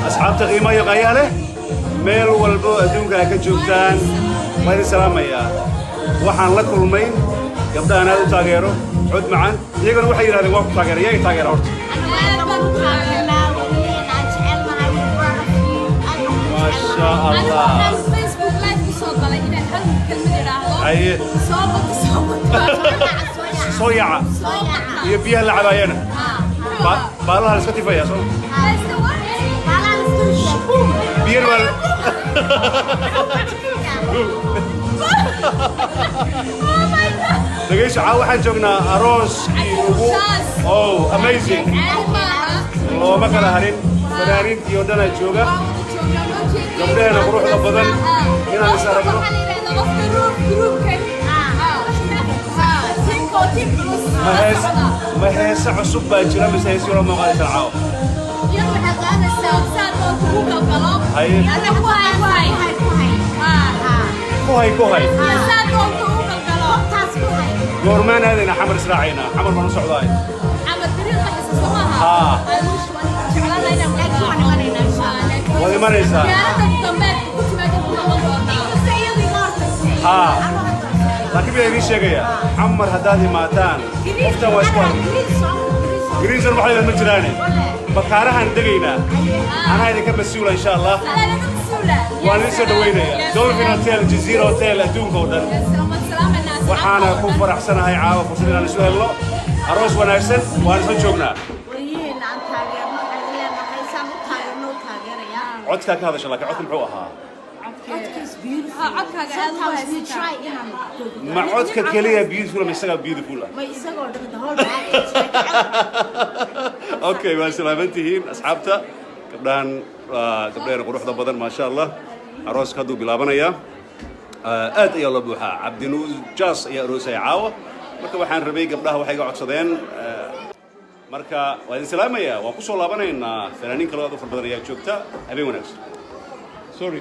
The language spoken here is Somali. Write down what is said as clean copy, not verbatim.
Asxaabta qiimaha iyo qaayaha leh, meel walbo adduunka ay ka joogtaan, waan idin salaamayaa. Waxaan la kulmay gabdhahan aad u taageero, cod macaan. Iyagana waxay yidhahdeen waan ku taageera. Yaa i taageera horta? Maasha Allah. Facebook Live kusoo galay inaan hal kelmad idhaahdo. Haye. Soo bato, soo bato. Soo yaca iyo biyaha la cabaayana baalaha la iska tifaya soo biyana waa. Oh my God. Dhegayso, caawa waxaan joognaa arooskii ugu, oh, amazing. Caadi maaha. Looma kala harin, fanaaniintii oo dhanaa jooga. Waa wada joognaa, noo jeediyey. Gabdhaheena quruxda badan inaan is aragno. Waxaa la yidhahdaa qofka groupkan. Tiimka oo tiim culus. Ma La hees socda. Ma heese cusub baa jira mise heesi hore moo qaadaysan caawa? Iyadu waxay qaadaysaa saa doonta ugu galgalo. Haye. Alla ku hay, ku hay. Ku hay, ku hay. Iyo saa doonta ugu galgalo. Goormaan aadaynaa Xamar, israacaynaa? Xamar baan u socdaay. Camal beri baxaysa soo maaha? Haa. I wish waan jeclaan lahaa inaan wada. Waad imanaysaa? Diyaaradda dambe ku timaada ku noqon doontaa. Haa, laakiin baa idiin sheegaya, Xamar haddaad imaataan, qoftan waa isku arag. Greenson waxa ma jiraane, bakaarahaan degaynaa, anaa idinka mas-uula, insha Allah. Alaa naga mas-uula. Waan idin soo dhaweynaya Dolphin Hotel, Jazeera Hotel, adduunka oo dhan. Waxaana ku faraxsanahay caawa fursad inaan isu helno. Aroos wanaagsan, waan isla joognaa. Codkaa ka hadasha, laakiin codka muxuu ahaa? Codkaaga aad u haysataa. Ma codka keliya beautiful ma isagaa beautiful ah? Okay, waa salaaman tihiin asxaabta. Gabdhahan waa gabdhaheena quruxda badan, maasha Allah. Arooska hadduu bilaabanayaa. Aad ayaa loo buuxaa. Cabdinuur Jaas ayaa aroosaya caawa. Marka waxaan rabay, gabdhaha waxay iga codsadeen, marka waa idin salaamayaa, waan kusoo laabanaynaa. Fanaaniin kaloo aad u far badan ayaa joogta. Habeen wanaagsan. Sorry.